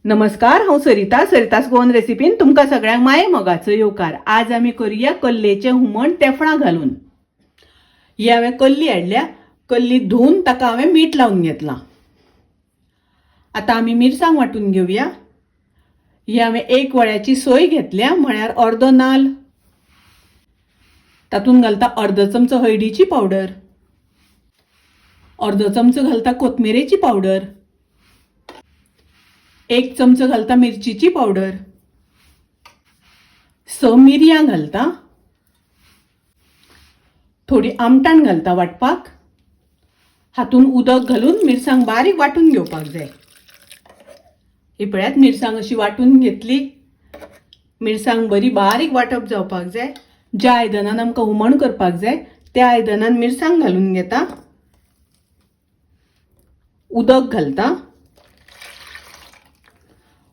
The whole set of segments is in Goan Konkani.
नमस्कार, हांव सरिता. सरितास गोवन रेसिपीन तुमकां सगळ्यांक माये मोगाचो येवकार. आज आमी करुया कल्लेचें हुमण तेफळां घालून. ही हांवें कल्ली हाडल्या. कल्ली धुवन ताका हांवें मीठ लावन घेतलां. आतां आमी मिरसांग वांटून घेवया. ही हांवें एक वळ्याची सोय घेतल्या, म्हळ्यार अर्दो नाल. तातूंत घालता अर्दो चमचो हळदीची पावडर, अर्दो चमचो घालता कोथमिरेची पावडर, एक चमचो घालता मिरचीची पावडर, 6 मिरयां घालता, थोडी आमटाण घालता वांटपाक. हातून उदक घालून मिरसांग बारीक वांटून घेवपाक जाय. ही पळयात, मिरसांग अशी वांटून घेतली. मिरसांग बरी बारीक वांटप जावपाक जाय. ज्या आयदनान आमकां हुमण करपाक जाय त्या आयदनान मिरसांग घालून घेता, उदक घालता.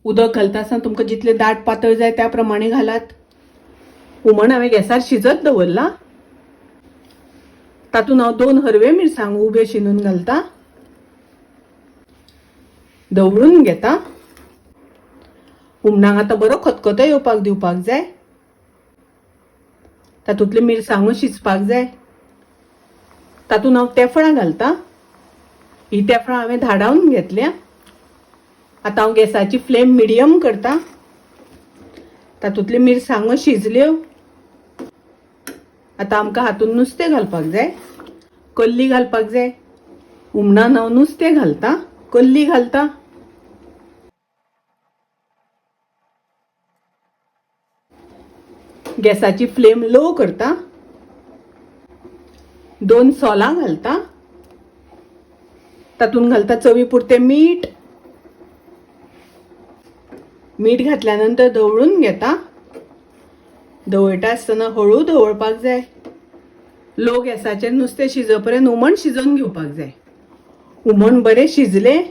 उदक घालता आसतना तुमकां जितलें दाट पातळ जाय त्या प्रमाणे घालात. हुमण हांवें गॅसार शिजत दवरलां. तातूंत हांव 2 हरवे मिरसांगो उबे शिनून घालता, धवळून घेता. हुमणाक आतां बरो खतखतो येवपाक दिवपाक जाय. तातूंतल्यो मिरसांगो शिजपाक जाय. तातूंत हांव तेफळां घालता. ही तेफळां हांवें धाडावन घेतल्या. आतां हांव गॅसाची फ्लेम मिडियम करता. तातूंतल्यो मिरसांगो शिजल्यो. आतां आमकां हातूंत नुस्तें घालपाक जाय, कल्ली घालपाक जाय. हुमणान हांव नुस्तें घालता, कल्ली घालता. गॅसाची फ्लेम लो करता. 2 सोलां घालता. तातूंत घालता चवी पुरतें मीठ. मीठ घातल्या नंतर धवळून घेता. धवळटा आसतना हळू धवळपाक जाय. लो गॅसाचेर नुस्तें शिजपर्यंत हुमण शिजोवन घेवपाक जाय. हुमण बरें शिजलें,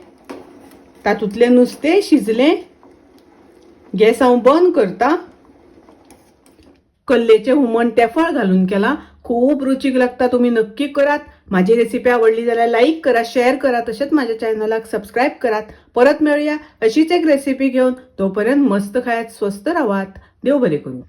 तातूंतलें नुस्तें शिजलें. गॅस हांव बंद करता. कल्लेचें हुमण तेफळ घालून केलां, खूब रुचीक लागता. तुमी नक्की करात. माझी रेसिपी आवडली जाल्यार लाईक करा, शेअर करा, तशेंच माझ्या चॅनलाक सबस्क्राईब करात. परत मेळुया अशीच एक रेसिपी घेवन. तोपर्यंत मस्त खायात, स्वस्थ रावात. देव बरें करूं.